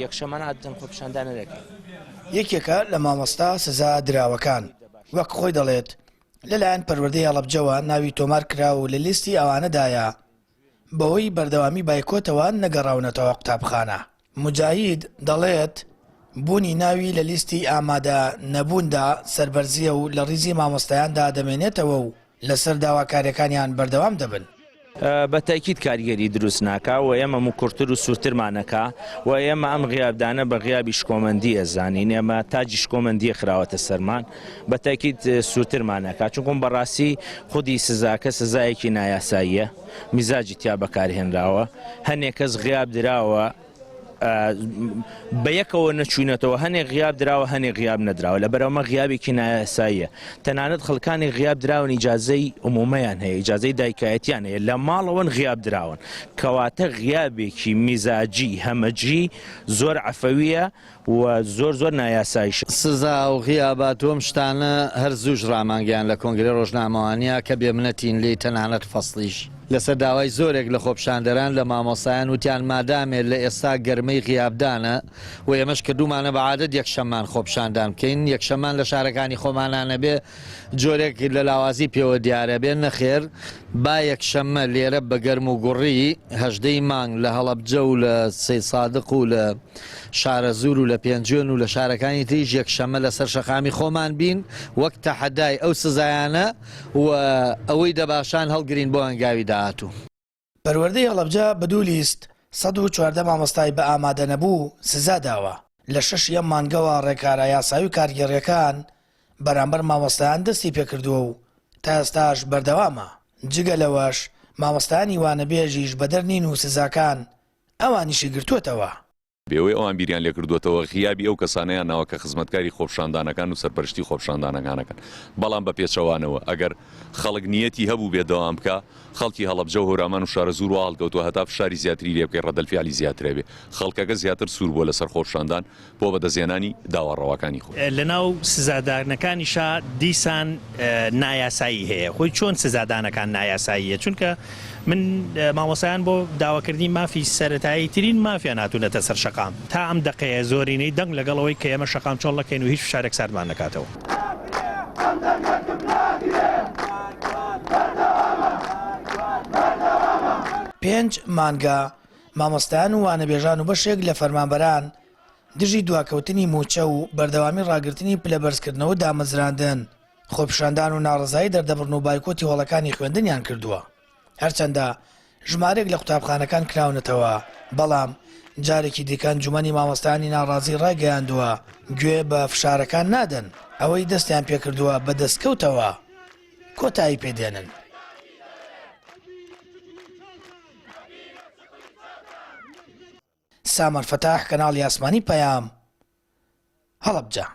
یەکشەمانە عادەتەن خۆپیشاندانە دەکەین. یەکێکە لە مامۆستا سزا دراوەکان، وەک خۆی دەڵێت، لەلایەن پەروەردەی هەڵەبجەوە ناوی تۆمار کرا و لە لیستی ئەوانەدایە بەهۆی بەردەوامی بایکۆتەوە نەگەڕاونەتەوە قوتابخانە. موجاهید دەڵێت، بوونی ناوی لە لیستی ئامادە نەبووندا سەربەرزییە و لە ڕیزی مامۆستایاندا دەمێنێتەوە و لەسەر داواکارییەکانیان بەردەوام دەبن. بە تەئکید کاریگەری دروست ناکا و ئێمە مکوڕتر و سوورترمان ئەکا و ئێمە ئەم غیابدانە بە غیابی شکۆمەندی ئەزانین، ئێمە تاجی شکۆمەندییە خراوەتە سەرمان، بە تەئکید سوورترمان ئەکا، چونکوم بەڕاستی خودی سزاکە سزایەکی نایاساییە، میزاجی تیا بەکارهێنراوە، هەنێ کەس غیاب دراوە، بە یەکەوە نەچوینەتەوە هەنێک غیاب دراوە هەنێک غیاب نەدراوە لە بەرەمە غیابێکی نایاساییە تەنانەت خەڵکانی غیاب دراون ئیجازەی عمومەیان هەیە ئیجازەی دایکایەتیان هەیە لە ماڵەوەن غیاب دراون کەواتە غیابێکی میزاجی هەمەجی زۆر عەفەویە و زۆر زۆر نایاساییشە. سزا و غیابات و ئەم شتانە هەر زووش ڕامانگەیاند لە کۆنگرەی ڕۆژنامەوانیا کە بێمنەتین لێی تەنانەت فەسڵیش. لەسەر داوای زۆرێک لە خۆپیشاندەران لە مامۆستایان وتیان مادامێ لە ئێستا گەرمەی غیابدانە و ئێمەش کردوومانە بە عادەت یەکشەممان خۆپیشاندان بکەین یەکشەممان لە شارەکانی خۆمانا نەبێ جۆرێک لە لاوازی پێوە دیارە بێ نەخێر با یەکشەممە لێرە بە گەرم و گوڕی هەژدەی مانگ لە هەڵەبجە و لە سەیدسادق و لە شارەزوور و لە پێنجوێن و لە شارەکانی تریش یەکشەممە لەسەر شەقامی خۆمان بین وەک تەحەدای ئەو سزایانە و ئەوەی دەباشان هەڵگرین بۆ هەنگاوی داهاتوو. پەروەردەی هەڵەبجە بە دوو لیست 114 مامۆستای بە ئامادەنەبوو سزا داوە، لە شەشی ئەم مانگەوە ڕێکارە یاسایی و کارگێڕییەکان بەرامبەر مامۆستایان دەستی پێکردووە و تا ئێستاش بەردەوامە، جگە لەوەش مامۆستایانی وانەبێژیش بەدەر نین و سزاکان ئەوانیشی گرتووەتەوە. بێوەی ئەوان بیریان لێکردووەتەوە غیابی ئەو کەسانەیان ناوە کە خزمەتکاری خۆپیشاندانەکان و سەرپەرشتی خۆپیشاندانەکان ئەکەن بەڵام بە پێچەوانەوە ئەگەر خەڵک نیەتی هەبووبێ دەوام بکا خەڵکی هەڵەبجە و هەورامان و شارەزوور وا هەڵکەوتووە هەتا فشاری زیاتری لێ بکەی ڕەدەلفیعلی زیاتر ئەبێ خەڵکەکە زیاتر سوور بووە لەسەر خۆپیشاندان بۆ بەدەستهێنانی داوا ڕەواکانی خۆی. لەناو سزادانەکانیشا دیسان نایاسایی هەیە خۆی چۆن سزادانەکان نایاساییە چونکە من مامۆستایان بۆ داواکردنی مافی سەرەتایی ترین مافیان هاتوونەتە سەر شەقام تا ئەم دەقەیە زۆرینەی دەنگ لەگەڵ ئەوەی کە ئێمە شەقام چۆڵ نەکەین و هیچ فشارێک ساردمان نەکاتەوە. پێنج مانگە مامۆستایان و وانەبێژان و بەشێک لە فەرمانبەران دژی دواکەوتنی مووچە و بەردەوامی ڕاگرتنی پلەبەرزکردنەوە و دامەزراندن، خۆپیشاندان و ناڕەزایی دەردەبڕن و بایکۆتی هۆڵەکانی خوێندنیان کردووە. هەرچەندە ژمارەیەک لە قوتابخانەکان کراونەتەوە، بەڵام جارێکی دیکە ئەنجومەنی مامۆستایانی ناڕازی ڕایگەیاندووە، گوێ بە فشارەکان نادەن، ئەوەی دەستیان پێکردووە بە دەستکەوتەوە کۆتایی پێدێنن. سامان فەتاح، کەناڵی ئاسمانی پەیام، هەڵەبجە.